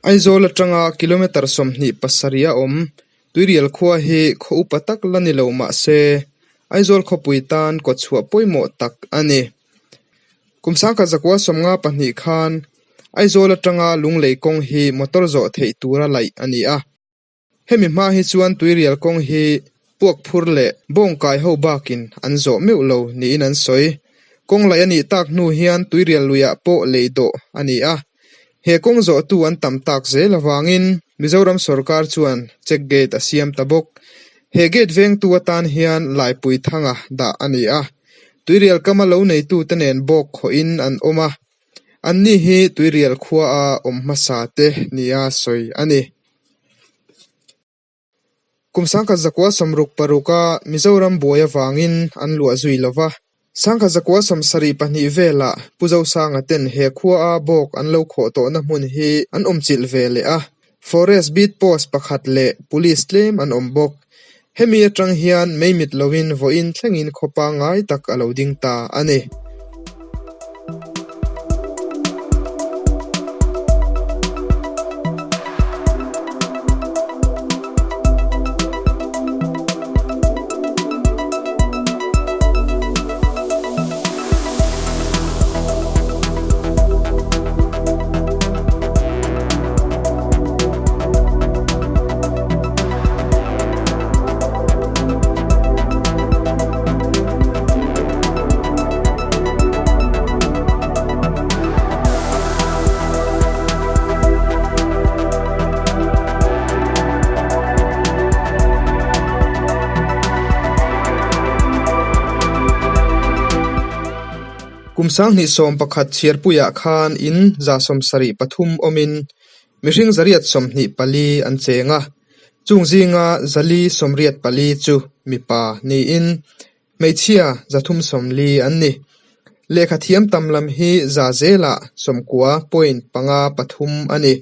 Aizawl atanga kilometre 27 a awm Tuirial khua hi khaw upa tak la ni lo mah se, Aizawl khawpui tan kawtchhuah pawimawh tak a ni. Kum 1952 khan Aizawl atanga Lunglei kawng hi motor zawh theih tura laih a ni a. Hemi hma hi chuan Tuirial kawng hi puak phur leh bawngkai ho bakin an zawh meuh lo niin an sawi. Kawng laih a nih tak hnu hian Tuirial luiah pawh lei dawh a ni a. He kawng zawhtu an tam tak zel avangin Mizoram sorkar chuan check gate a siam ta bawk. He gate vengtu atan hian Laipui thanga dah a ni a. Tuirial kama lo neitute nen bawk khawhin an awm a. Anni hi Tuirial khuaa awm hmasa te nia sawi a ni. Kum 1966 a Mizoram buai avangin an luah zui lo va. 1972 velah Pu Zosanga ten he khuaa bawk an lo khawh tawhna hmun hi an awmchilh ve leh a. Forest Beat Post pakhat leh Police tlem an awm bawk. Hemi atang hian meimit loin vawiin thlengin khaw pangngai tak a lo ding ta a ni. Kum 2011 chhiarpuiah khan in 73 awmin mihring 824 an cheng a, chung zinga 484 chu mipa niin hmeichhia 340 an ni. Lehkha thiam tam lam hi za zelah 90.53 a ni.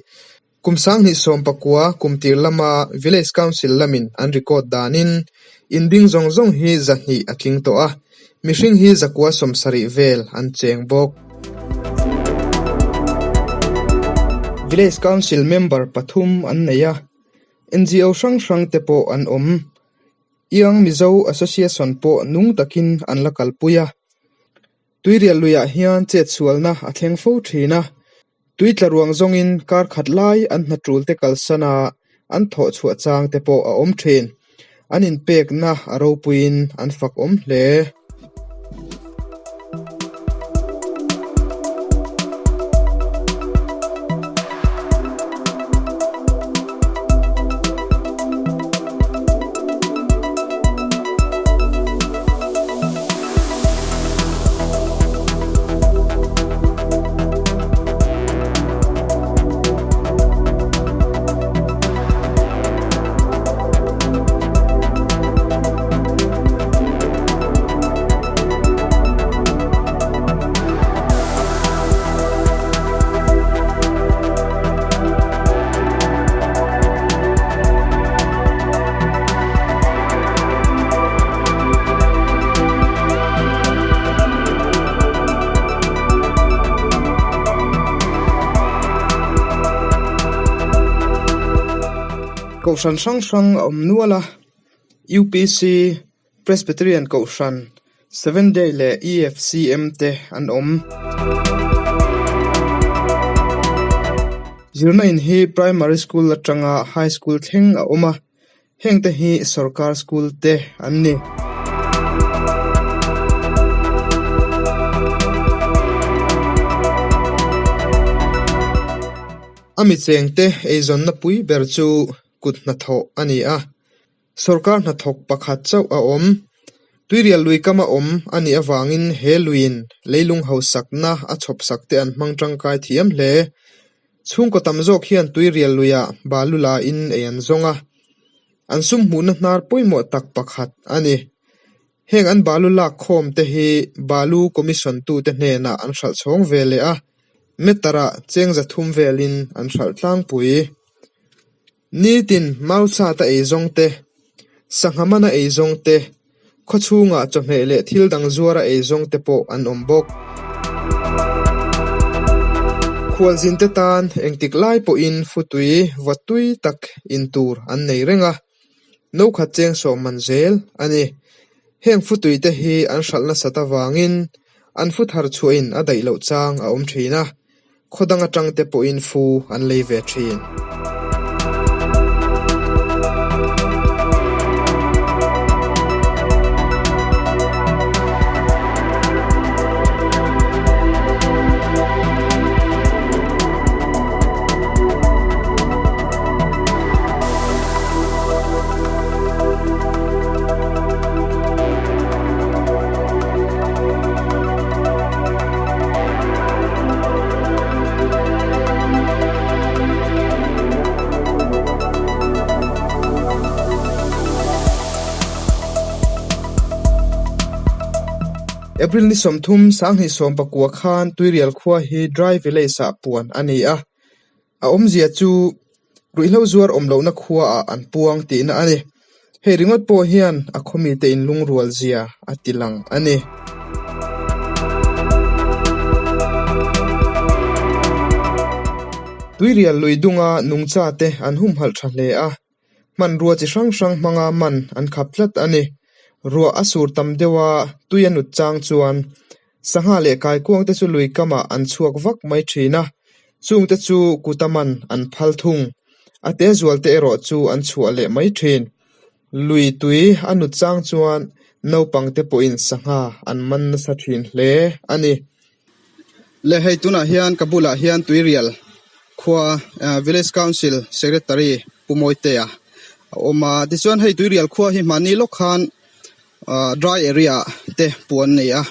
Kum 2019 kum tir lama Village Council lamin an record danin in ding zawng zawng hi 200 a tling tawh a, mihring hi 970 vel an cheng bawk. Village Council member pathum an nei a, NGO hrang hrang te pawh an awm. Young Mizo Association pawh nung takin an la kalpui a. Tuirial luiah hian chetsualna a thleng fo thin a. Tui tla ruang zawngin kar khat lai an hna tul te kalsan a, an thawh chhuah chang te pawh a awm thin. An inpekna a ropuiin an fak awm hle. Kohhran hrang hrang a awm nual a, UPC, Presbyterian Kohhran, Seventh Day leh EFCM te an awm. Zirna in hi Primary School atanga High School thleng a awm a. Heng te hi sorkar school te an ni. A mi chengte eizawnna pui ber chu kut hnathawh a ni a, sorkar hnathawk pakhat chauh a awm. Tuirial lui kama awm a nih avangin he luiin leilung hausakna a chhawpsak te an hmang tangkai thiam hle. Chhungkaw tam zawk hian tuirial luiah balu la in ei an zawng a, an sum hmuhna hnar pawimawh tak pakhat a ni. Heng an balu lak khawm te hi balu commission tute hnenah an hralh chhawng ve leh a, meter ah cheng 300 velin an hralh tlangpui. Nitin mausata ei zawng te, sangha mana ei zawng te, khaw chhungah chawhmeh leh thil dang zuara ei zawng te pawh an awm bawk. Khualzinte tan engtik lai pawhin futui vawt tui tak in tur an nei reng a, no khat cheng sawm man zel a ni. Heng futuite hi an hralh nasat avangin an fu thar chhuahin a daih loh chang a awm thin a, khaw dang atangte pawhin fu an lei ve thin. April ni 30 2019 khan Tuirial khua hi Dry Village-ah puan a ni a, a awmzia chu ruihhlo zuar awm lohna khuaah an puang tihna a ni. Hei ringawt pawh hian a khawmite inlungrual zia a ti lang a ni. Tuirial lui dunga nungchate an humhalh tha hle a, hmanrua chi hrang hrang hmanga man an khap tlat a ni. Ruah a sur tam deuh a, tui a nut chang chuan sangha leh kaikuangte chu lui kamah an chhuak vak mai thin a, chungte chu kuta man an phal thung. A te zualte erawh chu an chhuah leh mai thin. Lui tui a nut chang chuan naupangte pawhin sangha an man nasa thin hle a ni. Le hei tunah hian ka bulah hian Tuirial khua Village Council Secretary Pu Mawitea a awm a, tichuan hei Tuirial khua hi hmahni lawk khan dry area te puan a ni a,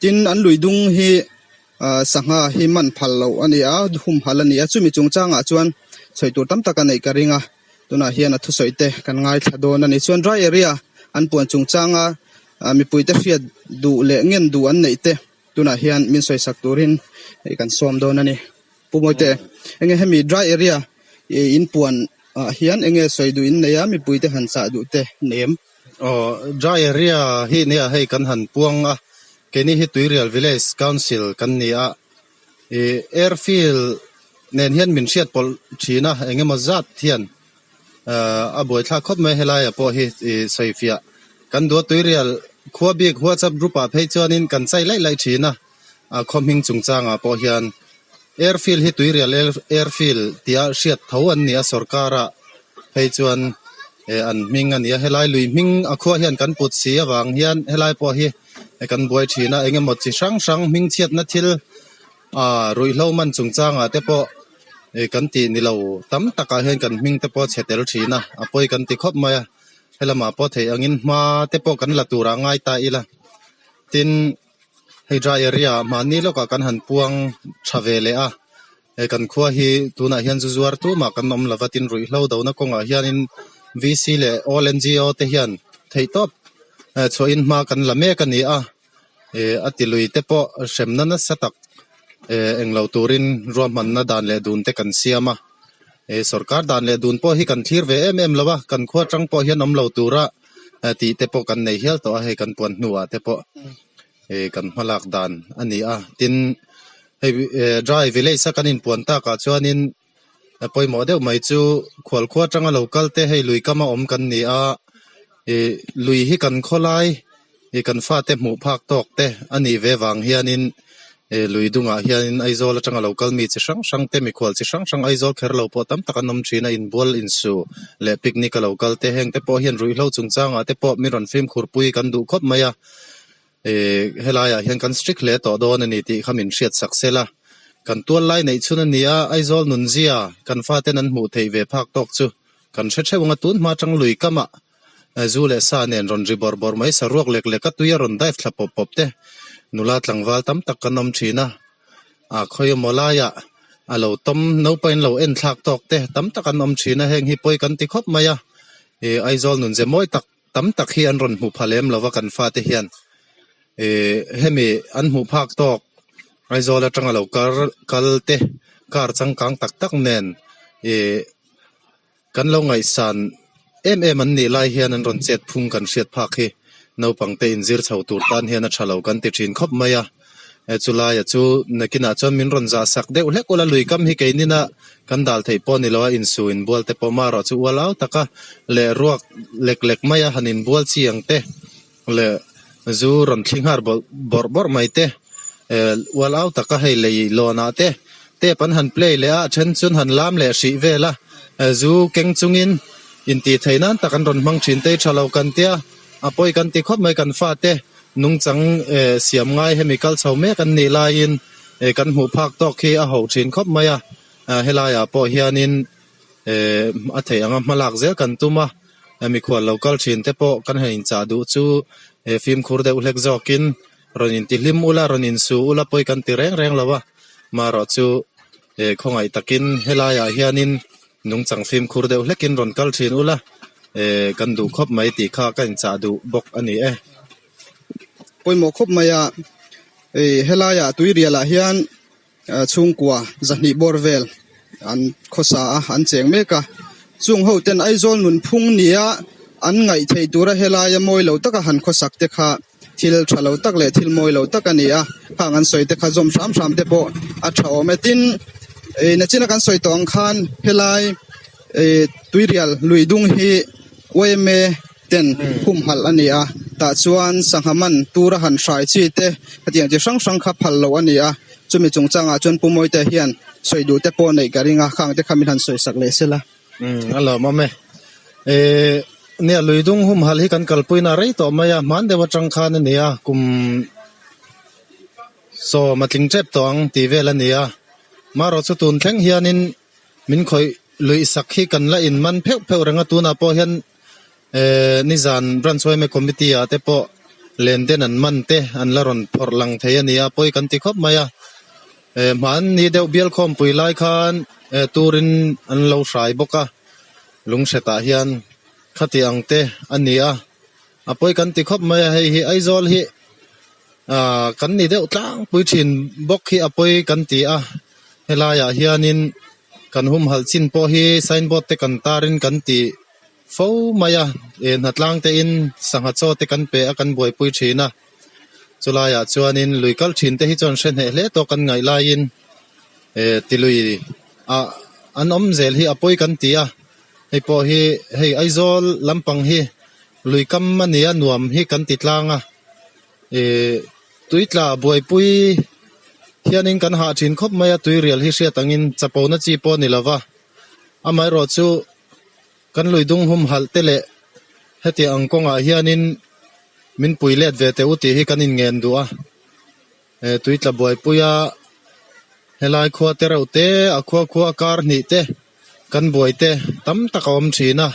tin an lui dung hi sangha hi man phal loh a ni a, humhalh a ni a, chumi chungchangah chuan sawi tur tam tak a neih ka ring a, tunah hian a thusawi te kan ngaithla dawn a ni. Chuan dry area an puan chungchanga mipuite hriat duh leh ngen duh an neih te tunah hian min sawisak turin hei kan sawm dawn a ni. Pu Mawite, enge hemi dry area in puan ah hian enge sawi duh in nei a, mipuite han chah duh te nem? Aw, dry area hi nia hei kan han puang a, keini hi Tuirial Village Council kan ni a, ih airfield nen hian min hriat pawlh thin a, engemaw zat hian a buaithlak khawp mai helaiah pawh hi ih sawifiah kan duh a, Tuirial khua bik WhatsApp group ah phei chuanin kan chai laih laih thin a, a khaw hming chungchangah pawh hian airfield hi Tuirial airfield tia hriat tho an ni a sorkara phei chuan eh an hming a ni a, helai lui hming a khua hian kan put si avang hian helai pawh hi kan buai thin a, engemaw chi hrang hrang hming chhiatna thil ah ruihhlo man chungchangah te pawh eh kan tih ni lo tam takah hian kan hming te pawh a chhe tel thin a, a pawi kan ti khawp mai a, helamah pawh theih angin hma te pawh kan la turah ngai ta ila tin. Hei dry area ah mahni lawkah kan han puang tha ve leh a, he kan khua hi tunah hian zu zuar tumah kan awm lova tin ruihhlo dona kawngah hianin VC leh all NGO te hian theihtawp chhuahin hma kan la mek a ni a, ih a ti lui te pawh hremna nasa tak eh englo turin ruahmanna dan leh dun te kan siam a, ih sorkar dan leh dun pawh hi kan thlir ve em em lo a, kan khua atang pawh hian awm lo tura tih te pawh kan nei hial tawh a, hei kan puan hnuah te pawh ih kan hmalak dan a ni a, tin hei eh dry village a kan inpuan takah chuanin a pawimawh deuh mai chu khualkhua atanga lo kal te hei lui kama awm kan ni a, ih lui hi kan khawlai ih kan fate hmuh phak tawk te a nih ve vang hianin ih lui dungah hianin Aizawl atanga lo kal mi chi hrang hrang te mikhual chi hrang hrang Aizawl kher lo pawh tam tak an awm thin a, inbual insu leh picnic a lo kal te heng te pawh hian ruihhlo chungchangah te pawh min rawn fimkhur pui kan duh khawp mai a, ih helaiah hian kan strict hle tawh dawn a ni tih kha min hriat sak sel a, kan tual lai neih chhun a ni a, Aizawl nunzia kan faten an hmuh theih ve phak tawk chu kan hre theuh ang a, tun hma atang lui kamah Zu leh sa nen rawn ri bawrh bawrh mai, saruak lek lek a tui a rawn dive thla pawp pawp te, nula tlangval tam tak kan awm thin a, a khawi emaw laiah a lo tawm naupangin lo en thlak tawk te tam tak an awm thin a, heng hi pawi kan ti khawp mai a, ih Aizawl nunze mawi tak tam tak hi an rawn hmu pha lem lova kan fate hian ih hemi an hmuh phak tawk Aizawl atanga lo kar kal te car changkang tak tak nen ih. Kan lo ngaihsan em em an nih lai hian an rawn chet phung kan hriat phak hi naupangte inzir chho tur tan hian a tha lo kan ti thin khawp mai a. Chulaia chu nakinah chuan min rawn zah sak deuh hlek ula lui kam hi keinina kan dal theih pawh a ni lo a, insu inbual te pawh marawh chu ual au taka leh ruak lek lek maia han inbual chi ang te leh zu rawn thli nghar bawrh bawrh mai te ual au taka hei lei lawnah te tap an han play leh a, a then chuan han lam leh hrih vel a, zu keng chungin intih theih nan tak an rawn hmang thin te hi tha lo kan tia, a pawi kan ti khawp mai kan fate nungchang siam ngai hemi kal chho mek an nih laiin kan hmuh phak tawk hi a ho thin khawp mai a, helaiah pawh hianin a theih anga hmalak zel kan tum a, mikhual lo kal thin te pawh kan han inchah duh chu fimkhur deuh hlek zawkin rawn intihlim ula, rawn insu ula pawi kan ti reng reng lo a, marawh chu khawngaih takin helaiah hianin nungchang fimkhur deuh hlekin rawn kal thin ula kan duh khawp mai tih kha ka inchah duh bawk a ni e. Pawimawh khawp mai a, helaiah tuirialah hian Chhungkua zahnih bawr vel an khawsa a, an cheng mek a. Chung ho ten Aizawl nunphung nia an ngaih theih tura helaia mawi lo taka han khawsak te kha thil tha lo tak leh thil mawi lo tak a ni a. Khang an sawi te kha zawm hram hram te pawh a tha awm e. Tin, nachina kan sawi tawh ang khan helai Tuirial lui dung hi yma ten humhalh a ni a, tah chuan sangha man tura han hrai chi te hetiang chi hrang hrang kha phal loh a ni a, chumi chungchangah chuan Pu Mawite hian sawi duh te pawh neih ka ring a, khang te kha min han sawi sak leh sela. Umm a lawmawm e. Ehh nia luidung humhalh hi kan kalpuina rei tawh mai a, hman deuh atang khan a ni a, kum sawm a tling tep tawh ang tih vel a ni a, marawh chu tun thleng hianin min khawih luih sak hi kan la inman pheuh pheuh reng a, tunah pawh hian Ehh nizan Branch yma Committee ah te pawh len den an man te an la rawn phawrh lang thei a ni a, pawi kan ti khawp mai a. Ehh hmanni deuh bial khawmpui lai khan eh turin an lo hrai bawk a, lunghreta hian khati ang te a ni a, a pawi kan ti khawp mai a, hei hi Aizawl hi ah kan ni deuh tlangpui thin bawk hi a pawi kan ti a, helaiah hianin kan humhalh chin pawh hi signboard te kan tarin kan tih. Fo mai a, eh hnatlang te in sangha chaw te kan pe a kan buaipui thin a, chulaiah chuanin lui kal thin te hi chuan hre hneh hle tawh kan ngaih laiin eh ti lui ah an awm zel hi a pawi kan ti a, hei pawh hi hei Aizawl lampang hi lui kam a nia nuam hi kan ti tlang a, eh tuitla buaipui hianin kan hah thin khawp mai a, tuirial hi hriat angin chapona chi pawh a ni lova, amaherawh chu. Kan lui dung humhalh te leh hetiang ang kawngah hianin min pui let ve teh u tih hi kan inngen duh a. Eh tui tla buaipuia helai khua te reuh te, a khua khua kar hnih te kan buai te tam tak a awm thin a.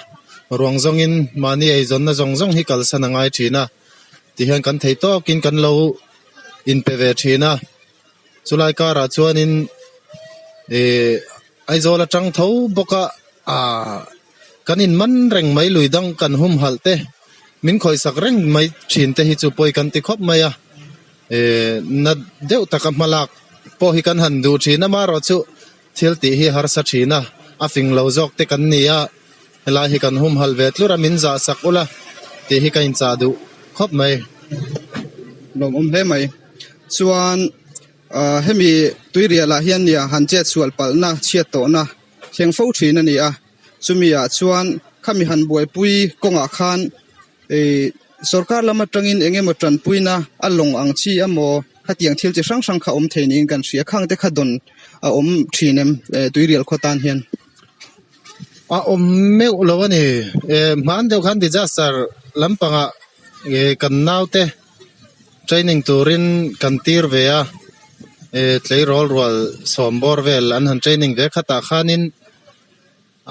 Ruang zawngin mahni eizawnna zawng zawng hi kalsan a ngai thin a. Tihian kan thei tawkin kan lo inpe ve thin a. Chulai karah chuanin eh Aizawl atang tho bawk a, aah kan in man reng mai lui dang kan humhalh te, min khawihsak reng mai thin te hi chu pawi kan ti khawp mai a, eh na deuh taka hmalak pawh hi kan han duh thin a, amaherawh chu thil tih hi harsa thin a, a fing lo zawk te kan ni a, helai hi kan humhalh ve tlur a, min zah sak ula tih hi ka inchah duh khawp mai. Lawmawm hle mai. Chuan Hemi tuirialah hian nia han chet sual palhna chhiat tawhna thleng fo thin a ni a, chumi ah chuan khami han buaipui kawngah khan ih sorkar lam atangin eng emaw tanpuina a lawng ang chi emaw khatiang thil chi hrang hrang kha awm thei niin kan hria, khang te kha dawn a awm thin em tuirial khaw tan hian? A awm meuh lo a ni, hman deuh khan disaster lampangah kan naute. Training turin kan tir ve a, eh tleirawl rual sawm bawr vel an han training ve khatah khanin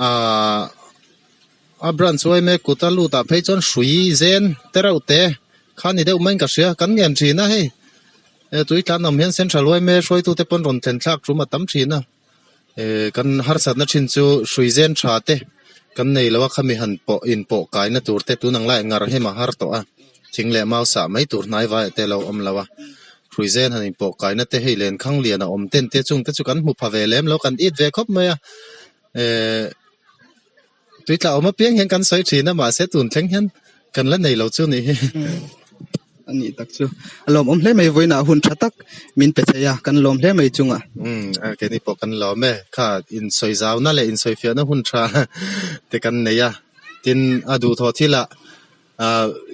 ahh a branch yma kut a lut ah phei chuan hrui zen te reuh te kha ni deuh maiin ka hria kan ngen thin a hei eh tui tlan awm hian central yma hruaitu te pawn rawn thlen thlak tum a tam thin a. Eh kan harsatna thin chu hrui zen tha te kan nei lo a khami han pawh in pawh kaina tur te tun ang laiah ngar hem a har tawh a thing leh mau sah mai tur hnai vaiah te a lo awm lo a hrui zen han in pawh kaina te hei lenkhang lian a awm ten te chung te chu kan hmu pha ve lem lo kan it ve khawp mai a eh tui tla awm apiang hian kan sawi thin a mahse tun thleng hian kan la nei lo chu nih hi. A nih tak chu. A lawmawm hle mai vawiinah hun tha tak min pe thei a, kan lawm hle mai chungah. Umm, keini pawh kan lawm e. Kha insawi zauna leh insawifiahna hun tha te kan nei a, tin a duhthawh thilah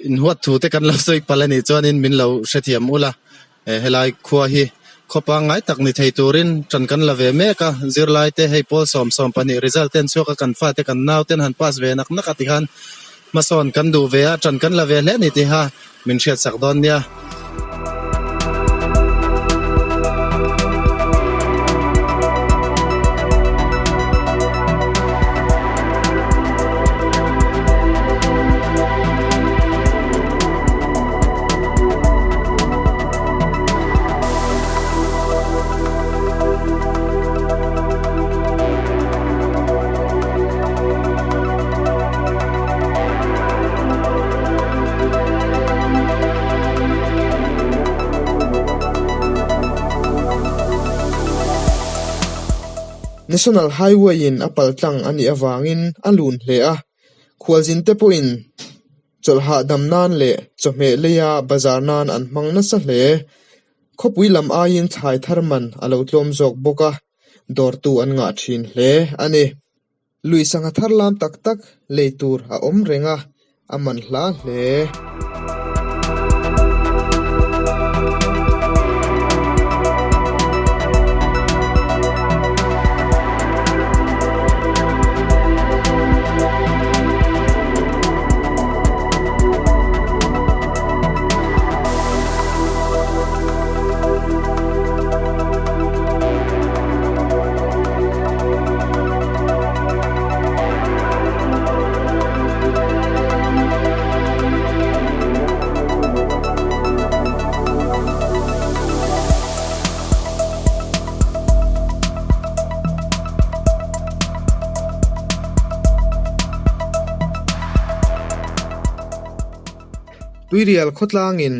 inhuat thu te kan lo sawi palh a nih chuanin min lo hrethiam ula, helai khua hi khaw pangngai tak ni thei turin ṭan kan la ve mek a, zirlai te hei pawl 10 12 result te an chhuak a, kan fate kan nau ten han pass ve nak nak a tikhan hmasawn kan duh ve a, ṭan kan la ve hle a ni tiha min hriatsak dawn nia. National Highway in a paltlang a nih avangin a lun hle a, khualzinte pawhin chawlh hahdam nan leh chawhmeh leia bazar nan an hmang nasa hle. Khawpui lam aiin thlai thar man a lo tlawm zawk bawk a, dawrtu an ngah thin hle a ni. Lui sangha thar lam tak tak lei tur a awm reng a, a man hla hle. Tuirial khawtlangin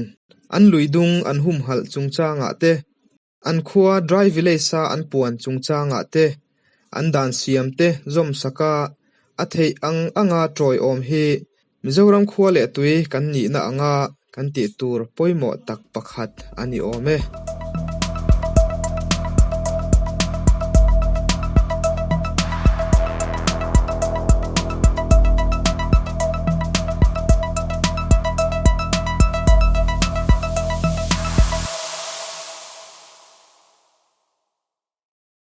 an lui dung an humhalh chungchangah te, an khua Dry Village-a an puan chungchangah te, an dan siam te zawm saka a theih ang anga tawiawm hi Mizoram khua leh tui kan nihna anga kan tih tur pawimawh tak pakhat a ni awm e.